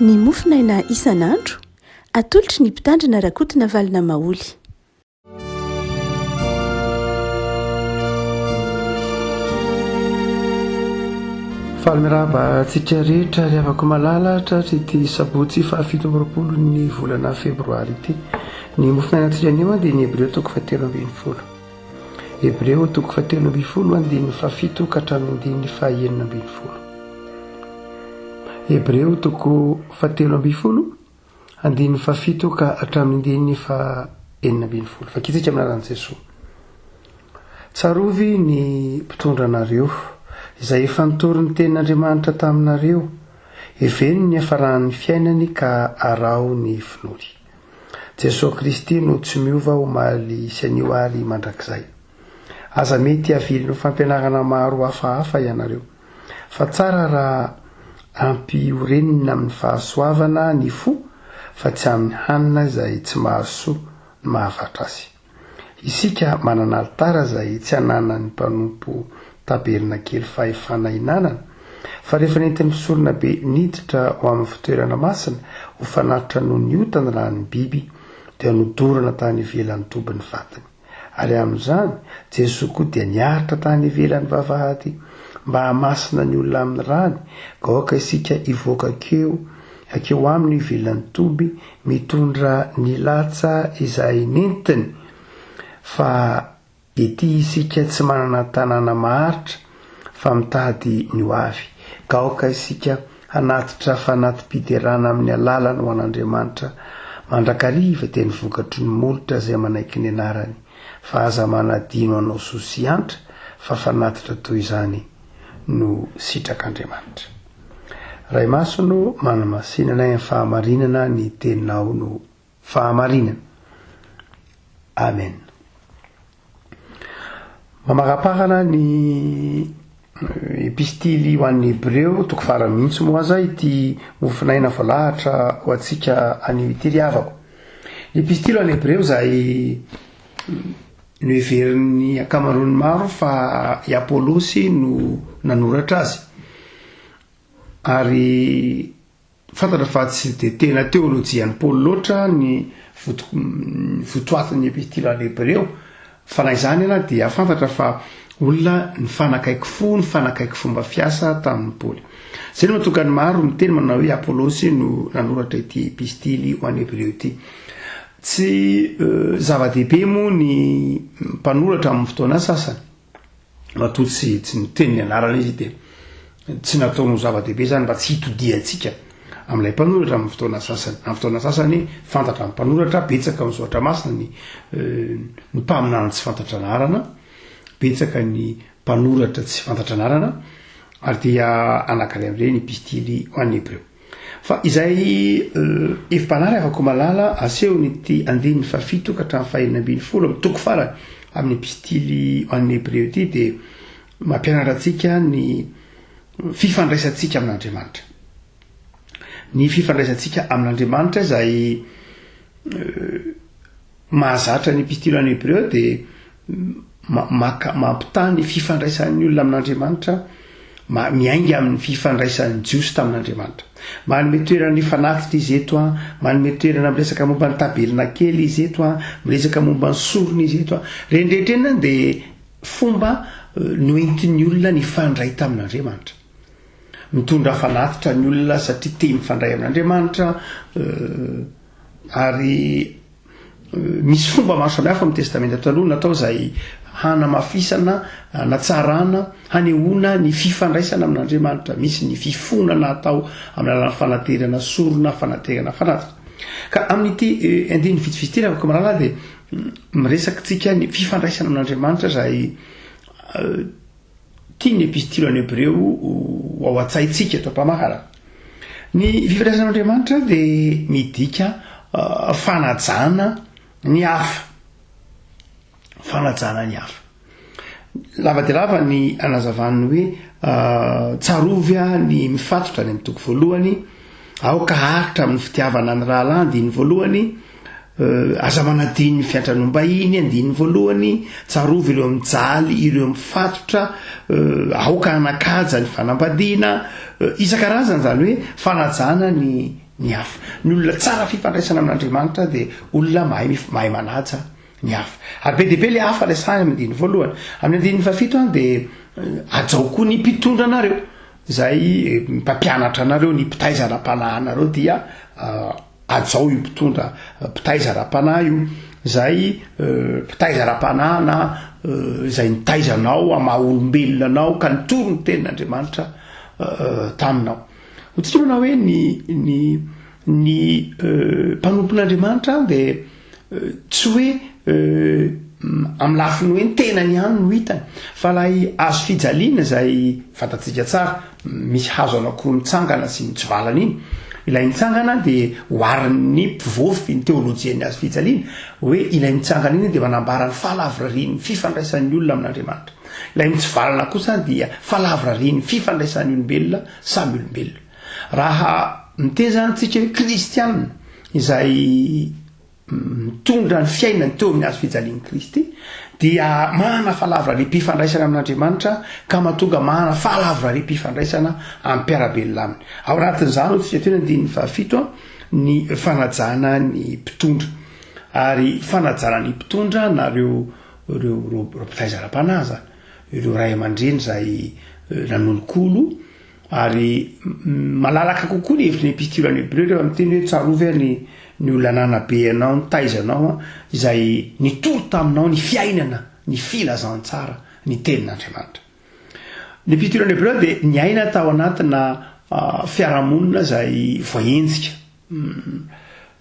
Ny mofonaina isan'andro, atolotry ny Mpitandrina Rakotonavalona Maholy. Faly mirahaba antsika rehetra ry havako malala tratry ity sabotsy fahafito amby roapolo ny volana febroary ity. Ny mofonainantsika anio dia ny Hebreo toko fahatelo ambin'ny folo. Hebreo toko fahatelo ambin'ny folo andininy fahafito ka hatramin'ny andininy fahaenina ambin'ny folo. Hebreo toko fahatelo ambin'ny folo andininy fahafito ka hatramin'ny andininy faha-enina ambin'ny folo. Vakintsika amin'ny anaran'i Jesoa. Tsarovy ny mpitondra anareo, izay efa nitory ny tenin'Andriamanitra taminareo, hevero ny niafaran'ny fiainany ka araho ny finoany. Jesoa Kristy no tsy miova omaly sy anio ary mandrakizay. Aza mety havilin'ny fampianarana maro hafahafa ianareo. Fa tsara raha ampiorenina amin'ny fahasoavana ny fo fa tsy amin'ny hanina izay tsy mahasoa ny mahavatra azy. Isika manana alitara izay tsy ananan'ny mpanompo tabernakely fahefana hinanana, fa rehefa nentin'ny mpisoronabe niditra ho amin'ny fitoerana masina ho fanatitra noho ny ota ny ran'ny biby dia nodorana tany ivelan'ny toby ny fatiny. Ary amin'izany, Jesoa koa dia niaritra tany ivelan'ny vavahady mba hahamasina ny olona amin'ny rany, ka aoka isika hivoaka hankeo, hankeo aminy ivelan'ny toby, mitondra ny latsa izay nentiny, fa ety isika tsy manana tanàna maharitra, fa mitady ny ho avy. Ka aoka isika hanatitra fanati-piderana amin'ny alalany ho an'Andriamanitra mandrakariva dia ny vokatry ny molotra izay manaiky ny anarany, fa aza manadino hanao soa sy antra, fa fanatitra toy izany no sitrak'Andriamanitra. Ray Masina ô, manamasina anay amin'ny fahamarinana ny teninao no fahamarinana. Amen. Mamaraparana ny epistily ho an'ny Hebreo, toko farany mihitsy moa aza ity mofonaina voalahatra ho antsika anio ity ry havako. Ny epistily ho an'ny Hebreo izay noheverin'ny ankamaroan'ny maro fa i Apolosy no nanoratra azy. Ary Fantatra fa tsy dia tena teolojian'i Paoly loatra ny votoatin'ny Epistily any Hebreo, fa na izany ara dia fantatra fa olona nifanakaiky fo, nifanakaiky fomba fiasa tamin'i Paoly. Izay no mahatonga ny maro miteny manao hoe Apolosy no nanoratra ity Epistily ho an'ny Hebreo ity. Tsy zava-dehibe moa ny mpanoratra amin'ny fotoana sasany. Matoa tsy tsy niteny ny anarana izy dia tsy nataony ho zava-dehibe izany mba tsy hitodiantsika amin'ilay mpanoratra amin'ny fotoana sasany. Amin'ny fotoana sasany fantatra amin'ny mpanoratra, betsaka amin'ny soratra masina ny ny mpaminany tsy fantatra anarana, betsaka ny mpanoratra tsy fantatra anarana, ary dia anankiray amin'ireny epistily ho an'ny Hebreo. Fa izay hevi-panahy afaka malala asehon'ity andininy fahafito ka hatramin'ny fahenina ambin'ny folo amin'ny toko farany amin'ny epistily ho an'ny Hebreo ity dia mampianatra antsika ny fifandraisantsika amin'Andriamanitra. Ny fifandraisantsika amin'Andriamanitra izay mahazatra ny epistily ho an'ny Hebreo dia maka mampitaha ny fifandraisan'ny olona amin'Andriamanitra miainga amin'ny fifandraisan'ny Jiosy tamin'Andriamanitra. Manome toerana ny fanatitra izy eto an, manome toerana miresaka momba ny tabernakely izy eto an, miresaka momba ny sorona izy eto an. Ireny rehetra ireny dia fomba noentin'ny olona nifandray tamin'Andriamanitra. Mitondra fanatitra ny olona satria te mifandray amin'Andriamanitra ary Misy fomba maro samihafa amin'ny Testamenta Taloha natao izay hanamafisana, hanatsarana, hanehoana ny fifandraisana amin'Andriamanitra. Misy ny fifonana atao amin'ny alalan'ny fanaterana sorona, fanaterana fanatitra. Ka amin'ity eh, andininy vitsivitsy ity raha malala dia miresaka tsika ny fifandraisana amin'Andriamanitra izay eh, Tian'ny Epistily ho an'ny Hebreo ho ao an-tsaintsika eto am-pamaharana. Ny fifandraisana amin'Andriamanitra dia midika fanajana ny hafa. Fanajana ny hafa. Lava dia lava ny anazavany hoe tsarovy ny mifatotra any amin'ny toko voalohany, aoka haharitra amin'ny fitiavana ny rahalahy andininy voalohany, Aza manadino ny fiantranoam-bahiny, andininy voalohany, tsarovy ireo mijaly, ireo mifatotra, aoka hanan-kaja ny fanambadiana, isan-karazany izany hoe fanajana ny ny hafa. Ny olona tsara fifandraisana amin'Andriamanitra dia olona mahay mahay manaja ny hafa. Ary be dia be ilay hafa resahina amin'ny andininy voalohany. Amin'ny andininy fahafito dia hajao koa ny mpitondra anareo, izay mpampianatra anareo, ny mpitaiza ara-panahy anareo dia hajao io mpitondra mpitaiza ara-panahy io, izay mpitaiza ara-panahy na izay nitaiza anao amin'ny maha olombelona anao ka nitory ny tenin'Andriamanitra taminao. Ho tsika manao hoe ny ny ny mpanompon'Andriamanitra dia tsy hoe amin'ny lafiny hoe ny tenany ihany no hitany fa ilay hazo fijaliana izay fantatsika tsara, misy hazo anankiroa mitsangana sy mitsivalana iny, ilay mitsangana dia oharin'ny mpivoafy ny teolojian'ny hazo fijaliana hoe ilay mitsangana iny dia manambara ny fahalavorarian'ny fifandraisan'ny olona amin'Andriamanitra, ilay mitsivalana kosa dia fahalavorarian'ny fifandraisan'ny olombelona samy olombelona. Raha miteny izany tsika hoe kristianina izay mitondra ny fiainany teo amin'ny hazo fijalian'i Kristy dia manana fahalavorariam-pifandraisana amin'Andriamanitra ka mahatonga manana fahalavorariam-pifandraisana amin'ny mpiara-belona aminy. Ao anatin'izany hoy tsika teo ny andininy fahafito ny fanajana ny mpitondra. Ary fanajana ny mpitondra na ireo ireo ireo mpitaiza ara-panahy izany, ireo ray aman-dreny izay nanolokolo Ary malalaka kokoa ny hevitry ny Epistily any Hebreo rehefa miteny hoe tsarovy aho ny ny olona nanabe anao, nitaiza anao, izay nitory taminao ny fiainana, ny filazantsara, ny tenin'Andriamanitra. Ny Epistily any Hebreo dia niaina tao anatina fiarahamonina izay voahenjika.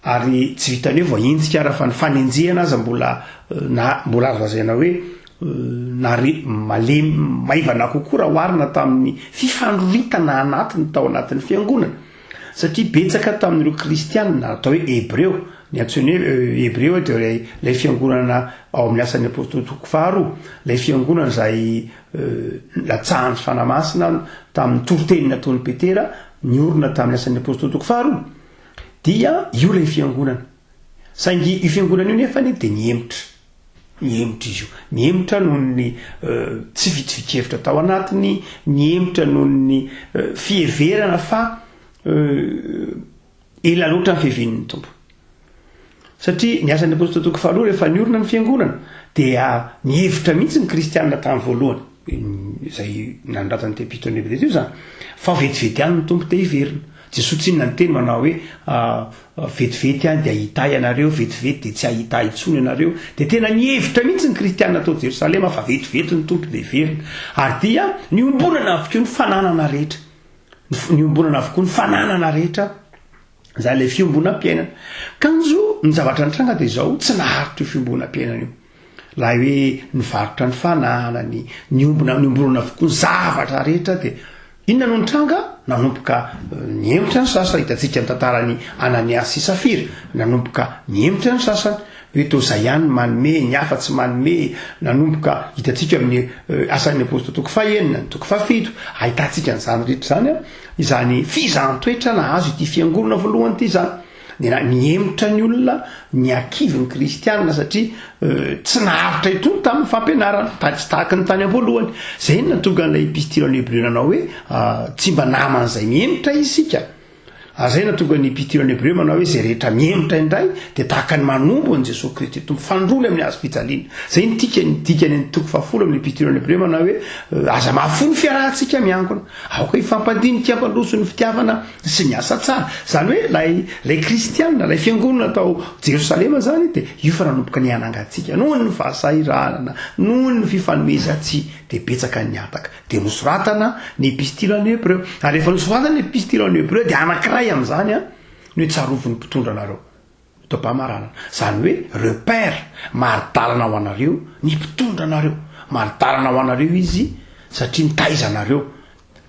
Ary tsy vitan'ny hoe voahenjika ara fa ny fanenjehana aza mbola na mbola azo lazaina hoe nare malemy maivana kokoa raha oharina tamin'ny fifandroritana anatiny tao anatin'ny fiangonana. Satria betsaka tamin'ireo kristianina atao hoe hebreo, ny antsoiny hoe hebreo dia ilay ilay fiangonana ao amin'ny asan'ny apostoly toko faharoa, ilay fiangonana izay latsahan'ny Fanahy Masina tamin'ny toriteny nataon'i Petera niorina tamin'ny Asan'ny Apostoly toko faharoa, dia io ilay fiangonana. Saingy io fiangonana io nefany dia nihemotra. Nihemotra izy io. Nihemotra noho ny tsy fitovian-kevitra tao anatiny, nihemotra noho ny fiheverana fa Ela loatra ny fiavian'ny Tompo. Satria ny Asan'ny Apostoly toko faharoa rehefa niorina ny fiangonana dia nihevitra mihitsy ny kristianina tamin'ny voalohany, izay nanoratany ity epistole lehibe ity izany, fa vetivety ihany ny Tompo te hiverina. Jesoa tsinona niteny manao hoe vetivety ihany dia hahita ahy ianareo, vetivety dia tsy hahita ahy intsony ianareo. Dia tena nihevitra mihitsy ny kristianina tao Jerosalema fa vetivety ny Tompo dia hiverina. Ary dia niombonana avokoa ny fananana rehetra. Niombonana avokoa ny fananana rehetra, izany ilay fiombonam-piainana. Kanjo ny zavatra nitranga dia izao, tsy naharitra io fiombonam-piainana io. Ilay hoe nivarotra ny fananany, niombona, niombonana avokoa ny zavatra rehetra dia inona no nitranga? Nanomboka nihemotra ny sasany, hitantsika ny tantaran'i Anania sy Safira, nanomboka nihemotra ny sasany, hoe toa izay ihany ny manome, ny hafa tsy manome, nanomboka hitantsika amin'ny Asan'ny Apôstôly toko fahenina, ny toko fahafito, ahitantsika an'izany rehetra izany, izany fizahan-toetra nahazo ity fiangonana voalohany ity izany. Dia nihemotra ny olona, niakivy ny kristianina satria tsy naharitra itony tamin'ny fampianarana, tsy tahaka ny tany am-boalohany. Izay no nahatonga an'ilay epistily an'i Hebreo nanao hoe tsy mba naman'izay mihemotra isika. Ary izay no nahatonga ny Epistily an'ny Hebreo manao hoe izay rehetra mihemotra indray dia tahaka ny manombo an'i Jesoa Kristy Tompo fanindroany amin'ny hazo fijaliana. Izay no dikany, dikany ny toko fahafolo amin'ny Epistily an'ny Hebreo manao hoe aza mahafoy ny fiarahantsika miangona. Aoka hifampandinika hampandroso ny fitiavana sy ny asa tsara. Izany hoe ilay ilay kristiana, ilay fiangonana tao Jerosalema izany dia io fa nanomboka nihanangantsika noho ny fahasahiranana, noho ny fifanomezan-tsihy dia betsaka ny hataka. Dia nosoratana ny Epistily an'ny Hebreo. Ary rehefa nosoratana ny Epistily an'ny Hebreo dia anankiray amin'izany ny hoe tsarovy ny mpitondra anareo. Eto am-pamaranana. Izany hoe repère, mari-dalana ho anareo ny mpitondra anareo. Mari-dalana ho anareo izy satria nitaiza anareo.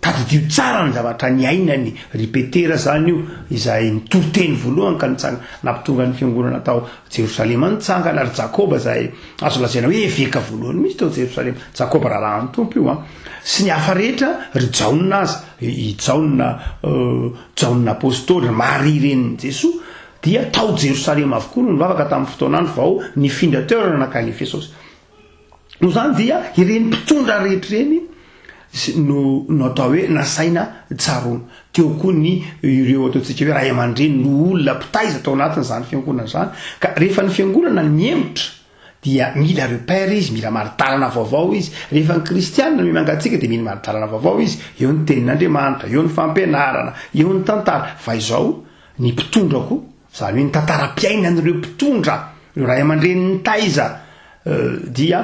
Tadidio tsara ny zavatra niainany, ry Petera izany io, izay nitory teny voalohany ka nitsangana, nampitonga ny fiangonana tao Jerosalema nitsangana, ry Jakoba izay Azo lazaina hoe eveka voalohany mihitsy tao Jerosalema. Jakoba rahalahin'ny Tompo io an. Sy ny hafa rehetra, ry Jaona aza, i Jaona, Jaona apostoly, ry Maria renin'i Jesoa, dia tao Jerosalema avokoa no nivavaka tamin'ny fotoan'andro vao nifindra toerana nankany Efesosy. Noho izany dia ireny mpitondra rehetra ireny. No no atao hoe nasaina tsaroana. Teo koa ny ireo ataontsika hoe ray aman-dreny no olona mpitaiza tao anatin'izany fiangonana izany. Ka rehefa ny fiangonana nihemotra dia mila repère izy, mila mari-dalana vaovao izy. Rehefa ny kristianina no mangatsiaka dia mila mari-dalana vaovao izy. Eo ny tenin'Andriamanitra, eo ny fampianarana, eo ny tantara. Fa izao ny mpitondra koa Izany hoe ny tantaram-piainan'ireo mpitondra, ireo ray aman-dreny nitaiza dia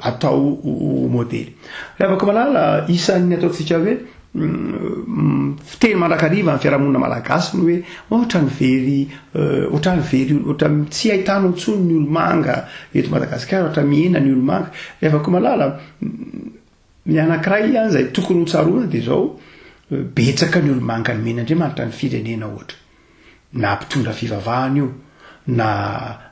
atao ho modely. Ry havako malala, isan'ny ataontsika hoe fiteny mandrakariva amin'ny fiarahamonina malagasy ny hoe ohatran'ny very, ohatran'ny very, ohatran'ny tsy ahitana intsony ny olo-manga eto Madagasikara, ohatran'ny mihena ny olo-manga. Ry havako malala, Ny anankiray ihany izay tokony ho tsaroana dia izao, betsaka ny olo-manga nomen'Andriamanitra ny firenena ohatra. Na mpitondra fivavahana io, na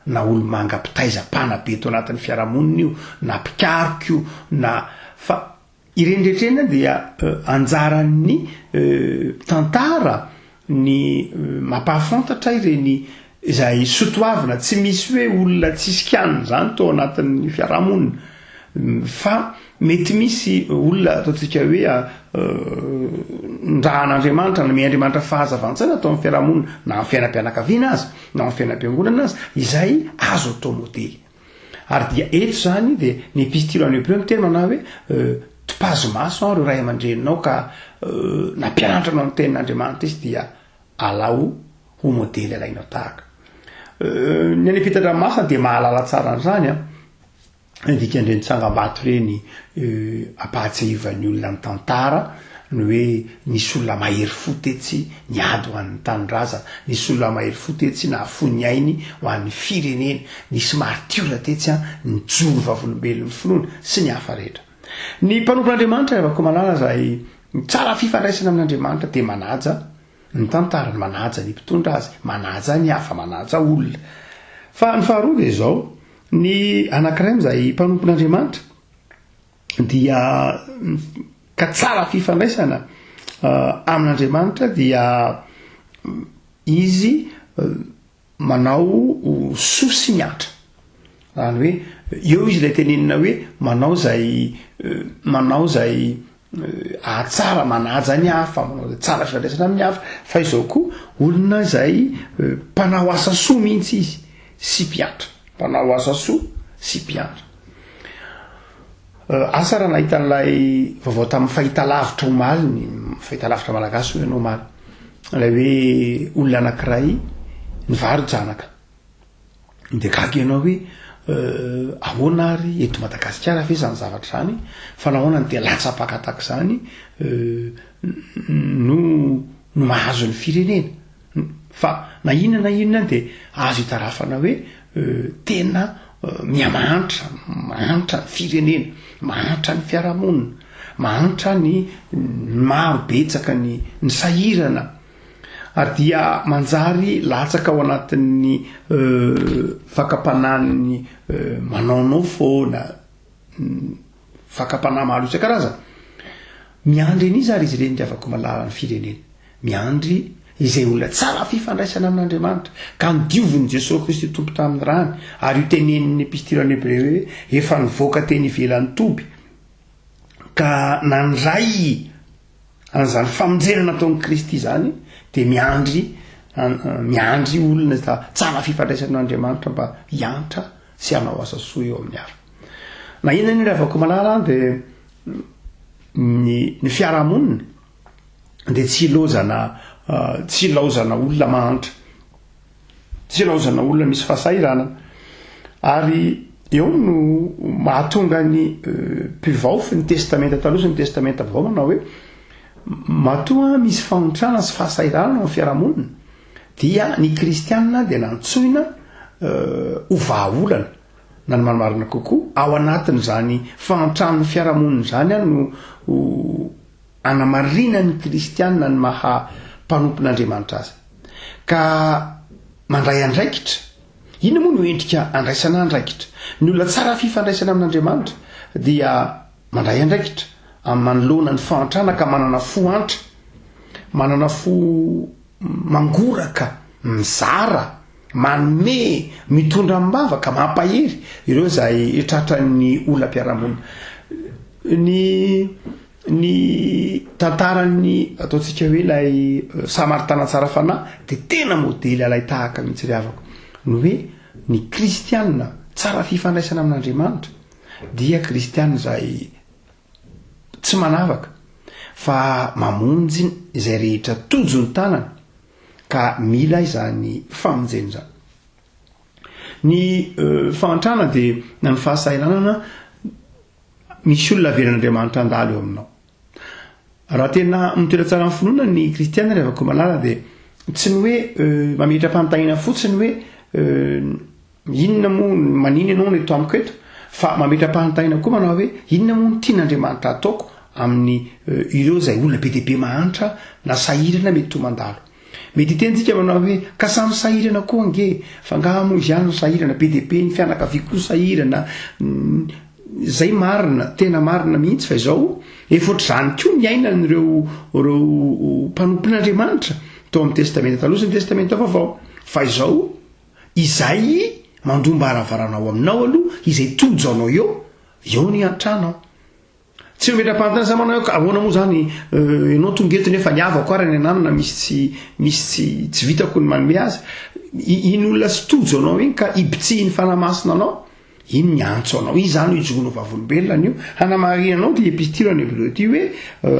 na olo-manga mpitaiza mpanabe eto anatin'ny fiarahamonina io, na mpikaroka io, na fa ireny rehetra ireny dia anjaran'ny tantara ny mampahafantatra ireny izay sotoavina, tsy misy hoe olona tsisy kianina izany tao anatin'ny fiarahamonina fa mety misy olona ataontsika hoe nirahan'Andriamanitra, nomen'Andriamanitra fahazavan-tsaina tao amin'ny fiarahamonina na amin'ny fiainam-pianakaviana aza na amin'ny fiainam-piangonana aza izay azo atao modely. Ary dia eto izany dia ny epistily ho an'ny Hebreo miteny manao hoe topazo maso an ireo ray aman-dreninao ka nampianatra anao ny tenin'Andriamanitra izy dia alao ho modely alainao tahaka. Ny any ampitan-dranomasina dia mahalala tsara an'izany an. Ny dikan'ireny tsangambato ireny ampahatsiahivan'ny olona ny tantara, ny hoe nisy olona mahery fo tetsy niady ho an'ny tanindrazana, nisy olona mahery fo tetsy nahafoy ny ainy ho an'ny firenena, nisy martiora tetsy nijoro vavolombelon'ny finoana, sy ny hafa rehetra. Ny mpanompon'Andriamanitra ry Ravakomalala izay tsara fifandraisana amin'Andriamanitra dia manaja ny tantarany, manaja ny mpitondra azy, manaja ny hafa, manaja olona. Fa ny faharoa dia izao, ny anankiray amin'izay mpanompon'Andriamanitra dia ka tsara fifandraisana amin'Andriamanitra dia izy manao soa sy miantra. Zany hoe eo izy ilay tenenina hoe manao izay manao izay ahatsara, manaja ny hafa, manao izay tsara fifandraisana amin'ny hafa, fa izao koa olona izay mpanao asa soa mihitsy izy sy mpiantra, mpanao asa soa sy mpiantra. Asa raha nahita an'ilay vaovao tamin'ny fahitalavitra omaly, ny fahitalavitra malagasy hoy ianao omaly, ilay hoe olona anankiray nivaro-janaka. Dia gaga ianao hoe ahoana ary eto Madagasikara ve izany zavatra izany, fa nahoana no dia latsa-paka tahaka izany no no mahazo ny firenena. Fa na inona na inona dia azo itarafana hoe tena mihamahantra, mahantra ny firenena, mahantra ny fiarahamonina, mahantra ny maro betsaka ny ny sahirana. Ary dia manjary latsaka ao anatin'ny fakam-panahin'ny manaonao foana, fakam-panahy maro isan-karazany. Miandry an'iza ary izy ireny ry havako malala ny firenena? Miandry izay olona tsara fifandraisana amin'Andriamanitra, ka nodiovin'i Jesoa Kristy Tompo tamin'ny rany, ary io tenenin'ny Epistily an'ny Hebreo hoe efa nivoaka teny ivelan'ny toby, ka nandray an'izany famonjena nataon'i Kristy izany, dia miandry miandry olona tsara fifandraisana amin'Andriamanitra mba hiantra sy hanao asa soa eo amin'ny hafa. Na inona anie ry havako malala dia ny ny fiarahamonina dia tsy ilaozana tsy ilaozana olona mahantra, tsy ilaozana olona misy fahasahiranana. Ary eo no mahatonga ny mpivaofy ny testamenta taloha sy ny testamenta vaovao manao hoe matoa misy fahantrana sy fahasahiranana ao amin'ny fiarahamonina dia ny kristianina dia nantsoina ho vahaolana na ny marimarina kokoa, ao anatin'izany fahantran'ny fiarahamonina izany no anamarinan'ny kristiana ny maha mpanompon'Andriamanitra azy. Ka mandray andraikitra. Inona moa no endrika andraisana andraikitra? Ny olona tsara fifandraisana amin'Andriamanitra dia mandray andraikitra amin'ny manoloana ny fahantrana ka manana fo antra, manana fo mangoraka, mizara, manome, mitondra amim-bavaka, mampahery ireo izay tratran'ny olam-piarahamonina. Ny. Ny tantaran'ny ataontsika hoe ilay Samaritana tsara fanahy dia tena modely alai-tahaka mihitsy ry havako. Ny hoe ny kristiana tsara fifandraisana amin'Andriamanitra dia kristiana izay tsy manavaka fa mamonjy izay rehetra tojo ny tanany ka mila izany famonjena izany. Ny fahantrana dia na ny fahasahiranana Misy olona avelan'Andriamanitra handalo eo aminao. Raha tena mitoetra tsara amin'ny finoana ny kristiana ry havako malala dia tsy ny hoe mametra-panontaniana fotsiny hoe inona moa manino ianao no eto amiko eto fa mametra-panontaniana koa manao hoe inona moa no tian'Andriamanitra hataoko amin'ny ireo izay olona be dia be mahantra na sahirana mety ho mandalo. Mety hiteny tsika manao hoe ka samy sahirana koa ange e! Fa angaha moa izy ihany no sahirana, be dia be ny fianakaviako koa sahirana, zay marina, tena marina mihitsy fa izao efa ohatr'izany koa ny iainan'ireo ireo mpanompon'Andriamanitra tao amin'ny testamenta taloha sy ny testamenta vaovao. Fa izao izay mandom-baravarana ao aminao aloha, izay tojo anao eo, eo ny iantranao. Tsy mametra-panontaniana za manao hoe ka ahoana moa zany ianao tonga eto nefa ny havako ary any ananona misy tsy misy tsy tsy vitako ny manome azy. Iny olona tsy tojo anao iny ka ibitsihin'ny Fanahy Masina anao, iny ny antso anao. Izy zany no ijoroanao vavolombelona anio. Hanamarinanao ity epistily any Hebreo ity hoe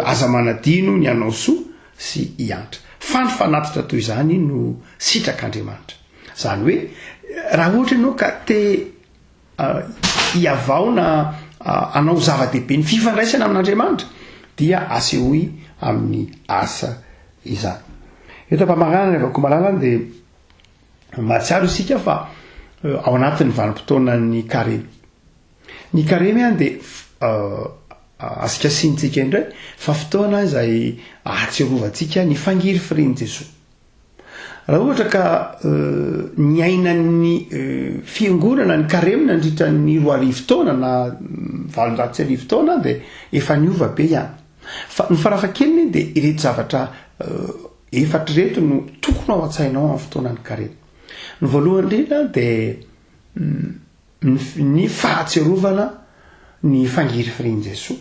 aza manadino ny hanao soa sy hiantra. Fa ny fanatitra toy izany no sitrak'Andriamanitra. Izany hoe raha ohatra ianao ka te hihavao na hanao zava-dehibe ny fifandraisana amin'Andriamanitra dia asehoy amin'ny asa izany. Eto am-pamaranana ry havako malala dia mahatsiaro isika fa ao anatin'ny vanim-potoanan'ny karemy. Ny karemy any dia asikasinintsika indray fa fotoana izay ahatsiarovantsika ny fangirifirian'i Jesoa. Raha ohatra ka niainan'ny fiangonana ny karemy nandritra ny 2000 taona na 1800 taona dia efa niova be ihany. Fa ny farafahakeliny dia ireto zavatra efatra ireto no tokony ao an-tsainao amin'ny fotoanan'ny karemy. Ny voalohany indrindra dia ny fahatsiarovana ny fangirifirian'i Jesoa.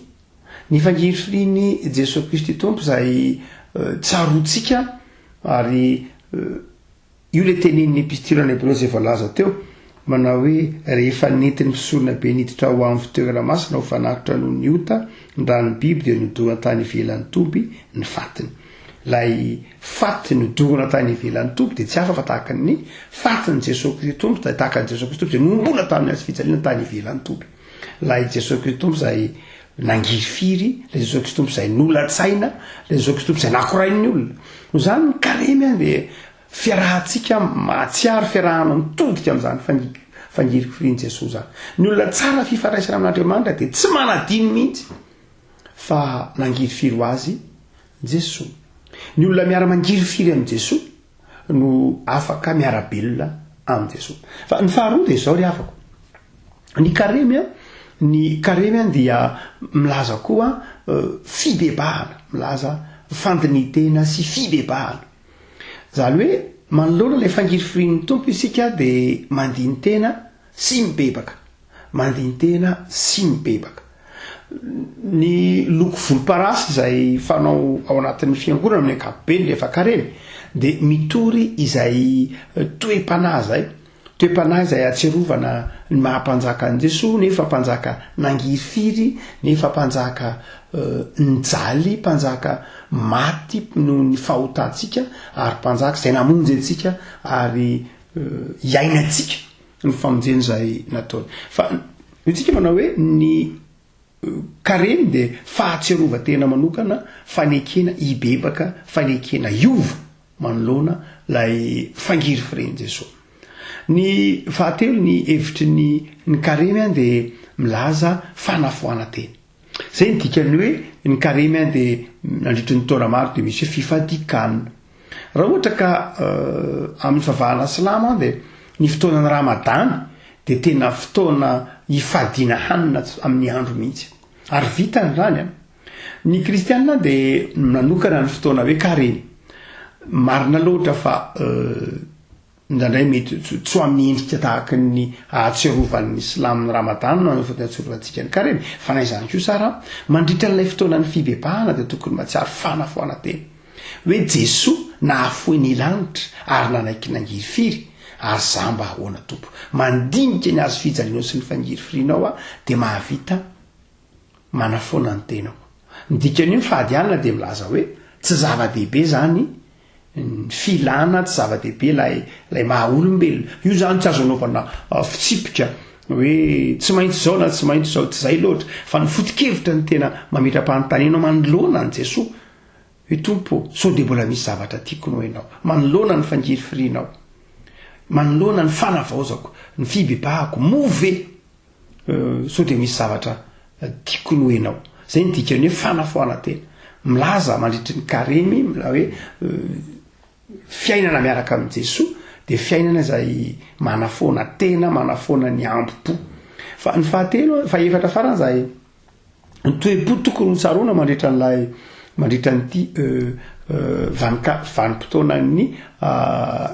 Ny fangirifirian'i Jesoa Kristy Tompo izay tsaroantsika ary io ilay tenenin'ny Epistily any Hebreo izay voalaza teo, manao hoe rehefa nentin'ny mpisorona be niditra ho amin'ny fitoerana masina ho fanatitra noho ny ota ny ran'ny biby dia nodorana tany ivelan'ny toby ny fatiny. Ilay faty nodorana tany ivelan'ny toby dia tsy hafa fa tahaka ny fatin'i Jesoa Kristy Tompo, tahaka an'i Jesoa Kristy Tompo izay nohomboana tamin'ny hazo fijaliana tany ivelan'ny toby. Ilay Jesoa Kristy Tompo izay nangirifiry, ilay Jesoa Kristy Tompo izay nolatsaina, ilay Jesoa Kristy Tompo izay nakorain'ny olona. Noho izany ny karemy dia fiarahantsika mahatsiaro, fiarahana mitodika amin'izany fangirifirian'i Jesoa izany. Ny olona tsara fifandraisana amin'Andriamanitra dia tsy manadino mihitsy fa nangirifiry ho azy Jesoa. Ny olona miara-mangirifiry amin'i Jesoa no afaka miara-belona amin'i Jesoa. Fa ny faharoa dia izao ry havako. Ny karemy an, ny karemy an dia milaza koa fibebahana, milaza fandinitena sy fibebahana. Izany hoe manoloana ilay fangirifirian'ny Tompo isika dia mandini-tena sy mibebaka. Mandini-tena sy mibebaka. Ny loko volomparasy izay fanao ao anatin'ny fiangonana amin'ny ankapobeny rehefa karemy dia mitory izay toe-panahy izay, toe-panahy izay ahatsiarovana ny maha mpanjaka an'i Jesoa nefa mpanjaka nangirifiry, nefa mpanjaka nijaly, mpanjaka maty noho ny fahotantsika ary mpanjaka izay namonjy antsika ary iainantsika. ny famonjena izay nataony. Fa io tsika manao hoe ny karemy dia fahatsiarovan-tena manokana, fanekena hibebaka, fanekena hiova manoloana ilay fangirifiren'i Jesoa. Ny fahatelo, ny hevitry ny ny karemy an dia milaza fanafoanan-tena. Izay ny dikan'ny hoe ny karemy an dia nandritry ny taona maro dia misy hoe fifadian-kanina. Raha ohatra ka amin'ny fivavahana silamo an dia ny fotoanan'ny ramadany dia tena fotoana hifadiana hanina amin'ny andro mihitsy. Ary vitany izany an. Ny kristianina dia nanokana ny fotoana hoe karemy. Marina loatra fa. Indraindray mety tsy ho amin'ny endrika tahaka ny ahatsiarovan'ny silamo ny Ramadany no ahatsiarovantsika ny Karemy, fa na izany kosa ara, mandritra an'ilay fotoanan'ny fibebahana dia tokony mahatsiaro fanafoanan-tena. Hoe Jesoa nahafoy ny lanitra ary nanaiky nangirifiry, ary za mba ahoana Tompo? Mandinika ny hazo fijalianao sy ny fangirifirianao aho dia mahavita manafoana ny tenako. Ny dikan'io ny fahadianana dia milaza hoe tsy zava-dehibe izany ny filana, tsy zava-dehibe ilay ilay maha olombelona. Io izany tsy azo anaovana fitsipika hoe tsy maintsy izao na tsy maintsy izao, tsy izay loatra. Fa ny foto-kevitra no tena mametra-panontaniana manoloana an'i Jesoa hoe Tompo ô, sao dia mbola misy zavatra tiako noho Ianao, manoloana ny fangirifirianao, manoloana ny fanavaozako, ny fibebahako, moa ve Sao dia misy zavatra tiako noho ianao. Zay ny dikan'ny hoe fanafoanan-tena. Milaza mandritry ny karemy, mila hoe fiainana miaraka amin'i Jesoa dia fiainana izay manafoana tena, manafoana ny hambom-po. Fa ny fahatelo, fahefatra farany izay ny toe-po tokony ho tsaroana mandritra an'ilay mandritra an'ity vanika- vanim-potoanan'ny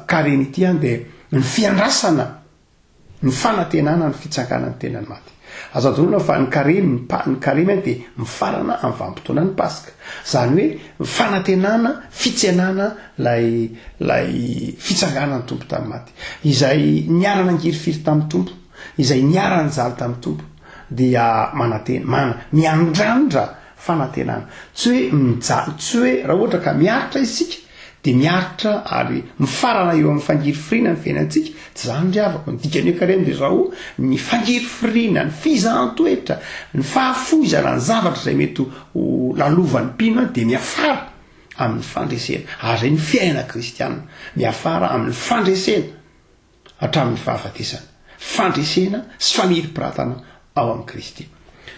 karemy ity an dia ny fiandrasana Ny fanantenana ny fitsanganan'ny tenan'ny maty. Azo adinoina fa ny karemy, ny pa, ny karemy dia mifarana amin'ny vanim-potoanan'ny Paska. Izany hoe fanantenana, fitsenana ilay, ilay fitsanganan'ny Tompo tamin'ny maty. Izay niara-nangirifiry tamin'ny Tompo, izay niara-nijaly tamin'ny Tompo dia manantena, mana, miandrandra fanantenana. Tsy hoe mijaly, tsy hoe raha ohatra ka miaritra isika dia miaritra ary mifarana eo amin'ny fangirifiriana ny fiainantsika, tsy izany ry havako, ny dikan'ny hoe karemy dia izao, ny fangirifiriana, ny fizahan-toetra, ny fahafoizana ny zavatra izay mety ho lalovan'ny mpino dia miafara amin'ny fandresena, ary izay ny fiainana kristiana, miafara amin'ny fandresena. hatramin'ny fahafatesana, fandresena sy famiripiratana ao amin'i Kristy.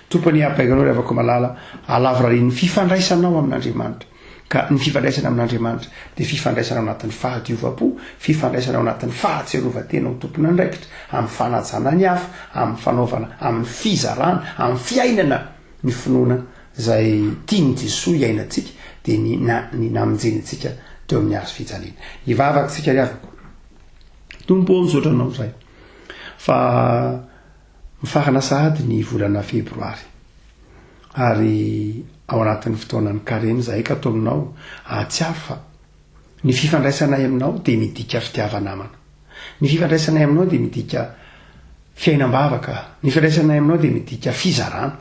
Tompo anie hampainga anao ry havako malala, halavorarian'ny fifandraisanao amin'Andriamanitra. Ka ny fifandraisana amin'Andriamanitra dia fifandraisana ao anatin'ny fahadiovam-po, fifandraisana ao anatin'ny fahatsiarovan-tena ho tompon'andraikitra, amin'ny fanajana ny hafa, amin'ny fanaovana, amin'ny fizarana, amin'ny fiainana ny finoana izay tian'i Jesoa hiainantsika, dia ny na ny namonjeny antsika teo amin'ny hazo fijaliana. Hivavaka isika ry havako. Tompo ô misaotra anao izahay fa mifarana sahady ny volana febroary ary ao anatin'ny fotoanan'ny karemy izahay ka ato aminao hahatsiaro fa ny fifandraisanay aminao dia midika fitiava-namana. Ny fifandraisanay aminao dia midika fiainam-bavaka, ny fifandraisanay aminao dia midika fizarana,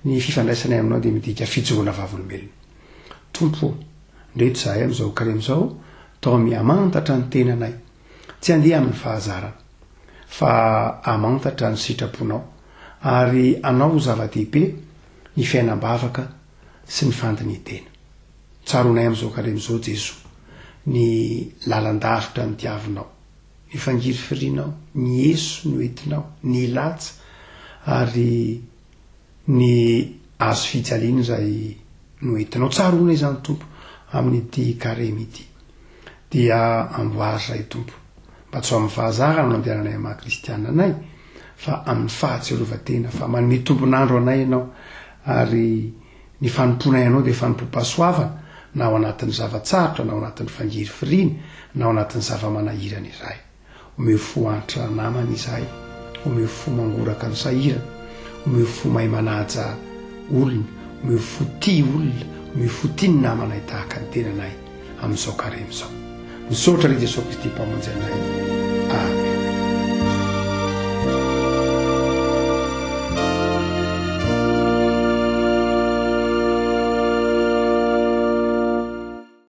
ny fifandraisanay aminao dia midika fijoroana vavolombelona. Tompo ô, ndreto izahay amin'izao karemy izao Taomy hamantatra ny tenanay, tsy handeha amin'ny fahazarana, fa hamantatra ny sitraponao, ary hanao ho zava-dehibe ny fiainam-bavaka sy ny fandinihin-tena. Tsaroanay amin'izao karemy izao, Jesoa, ny lalan-davitra notiavinao, ny fangirifirianao, ny eso noentinao, ny latsa, ary ny hazo fijaliana izay noentinao. Tsaroana izany Tompo amin'ity karemy ity. Dia amboary izahay Tompo mba tsy ho amin'ny fahazarana no andehananay amin'ny maha kristiana anay fa amin'ny fahatsiarovan-tena fa manome tombon'andro anay Ianao ary ny fanompoanay Anao dia fanompoam-pahasoavana na ao anatin'ny zava-tsarotra na ao anatin'ny fangirifiriana na ao anatin'ny zava-manahirana izahay. Omeo fo antra namana izahay, omeo fo mangoraka ny sahirana, omeo fo mahay manaja olona, omeo fo tia olona, omeo fo tia ny namanay tahaka ny tenanay amin'izao karemy izao. Misaotra ry Jesoa Kristy Mpamonjy anay.